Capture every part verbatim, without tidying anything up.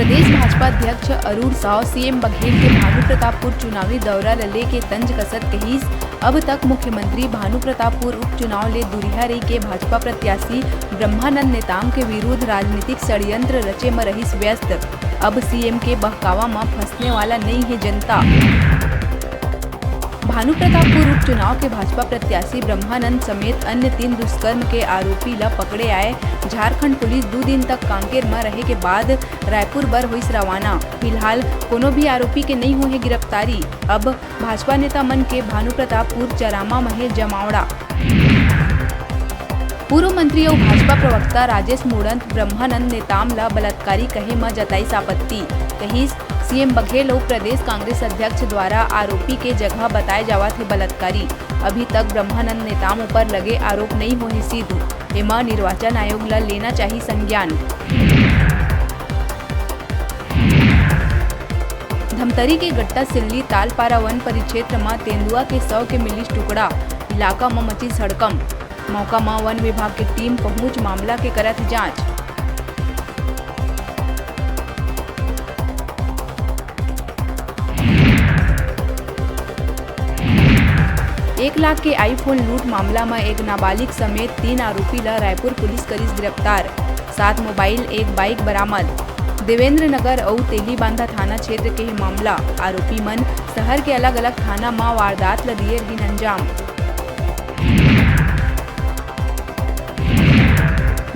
प्रदेश भाजपा अध्यक्ष अरुण साव सीएम बघेल के भानु प्रतापपुर चुनावी दौरा ल लेके तंज कसत कहिस, अब तक मुख्यमंत्री भानु प्रतापपुर उपचुनाव ले दुरिहा रही के भाजपा प्रत्याशी ब्रह्मानंद नेताम के विरुद्ध राजनीतिक षड्यंत्र रचे म रहिस व्यस्त। अब सीएम के बहकावा म फंसने वाला नई हे जनता। भानु प्रतापपुर उपचुनाव के भाजपा प्रत्याशी ब्रह्मानंद समेत अन्य तीन दुष्कर्म के आरोपी ल पकड़े आए झारखंड पुलिस दू दिन तक कांकेर म रहे के बाद रायपुर बर होइस रवाना। फिलहाल कोनो भी आरोपी के नई होहे गिरफ्तारी। अब भाजपा नेता मन के भानु प्रतापपुर चरामा म हे जमावड़ा। पूर्व मंत्री अउ भाजपा प्रवक्ता राजेश मूणत ब्रह्मानंद नेताम ल बलात्कारी कहे म जताइस आपत्ति। कहिस, सीएम बघेल अउ प्रदेश कांग्रेस अध्यक्ष द्वारा आरोपी के जगह बताए जावत हे बलात्कारी। अभी तक ब्रह्मानंद नेताम ऊपर लगे आरोप नई होहे सिद्ध। एमा निर्वाचन आयोग ल लेना चाही संज्ञान। धमतरी के गट्टा सिल्ली तालपारा वन परिक्षेत्र म तेंदुआ के शव के मिलिस टुकड़ा, इलाका म मचिस हड़कंप। मौका म वन विभाग के टीम पहुंच मामला के करत हे जांच। एक लाख के iPhone लूट मामला म एक नाबालिग समेत तीन आरोपी ल रायपुर पुलिस करिस गिरफ्तार। सात मोबाइल, एक बाइक बरामद। देवेंद्र नगर अउ तेलीबांधा थाना क्षेत्र के हे मामला। आरोपी मन शहर के अलग-अलग थाना म वारदात ल दिए रहिन अंजाम।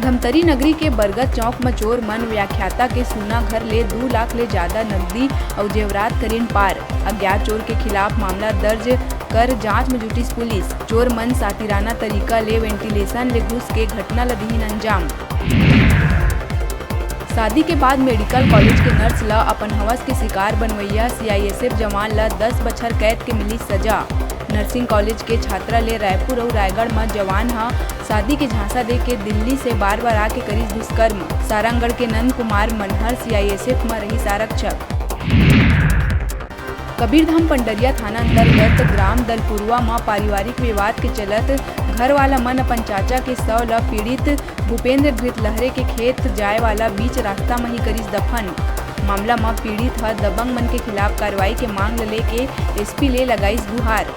धमतरी नगरी के बरगद चौक म चोर मन व्याख्याता के सूना घर ले दू लाख ले जादा नकदी अउ जेवरात करिन पार। अज्ञात चोर के खिलाफ मामला दर्ज कर जांच म जुटिस पुलिस। चोर मन सातिराना तरीका ले वेंटिलेशन ले घुस के घटना ल दिहिन अंजाम। शादी के बाद मेडिकल कॉलेज के नर्स ल अपन हवस के शिकार बनवइया सीआईएसएफ जवान ल दस बछर कैद के मिलिस सजा। नर्सिंग कॉलेज के छात्रा ले रायपुर अउ रायगढ़ म जवान ह शादी के झांसा दे के दिल्ली से बार-बार आके करिस दुष्कर्म। सारंगढ़ के नंद कुमार मनहर सीआईएसएफ म रहिस आरक्षक। कबीरधाम पंडरिया थाना अंतर्गत ग्राम दलपुरवा म पारिवारिक विवाद के चलत घर वाला मन अपन चाचा के शव ल पीड़ित भूपेंद्र घृत लहरे के खेत जाए वाला बीच रास्ता म ही करिस दफन। मामला म पीड़ित ह दबंग मन के खिलाफ कार्रवाई के मांग ल लेके एसपी ले लगाइस गुहार।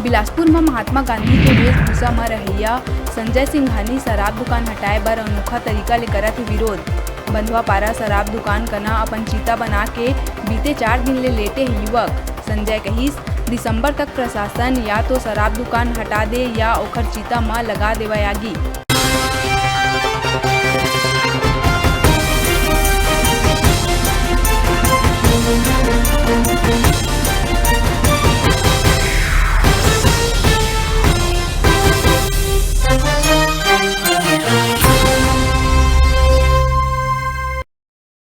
बिलासपुर म महात्मा गांधी के वेशभूषा म रहइया संजय सिंघानी शराब दुकान हटाए बर अनोखा तरीका ले करत हे विरोध। बंधुआपारा शराब दुकान कना अपन चिता बना के बीते चार दिन ले लेटे हे युवक। संजय कहिस, दिसंबर तक प्रशासन या तो शराब दुकान हटा दे या ओखर चिता म लगा देवय आगी।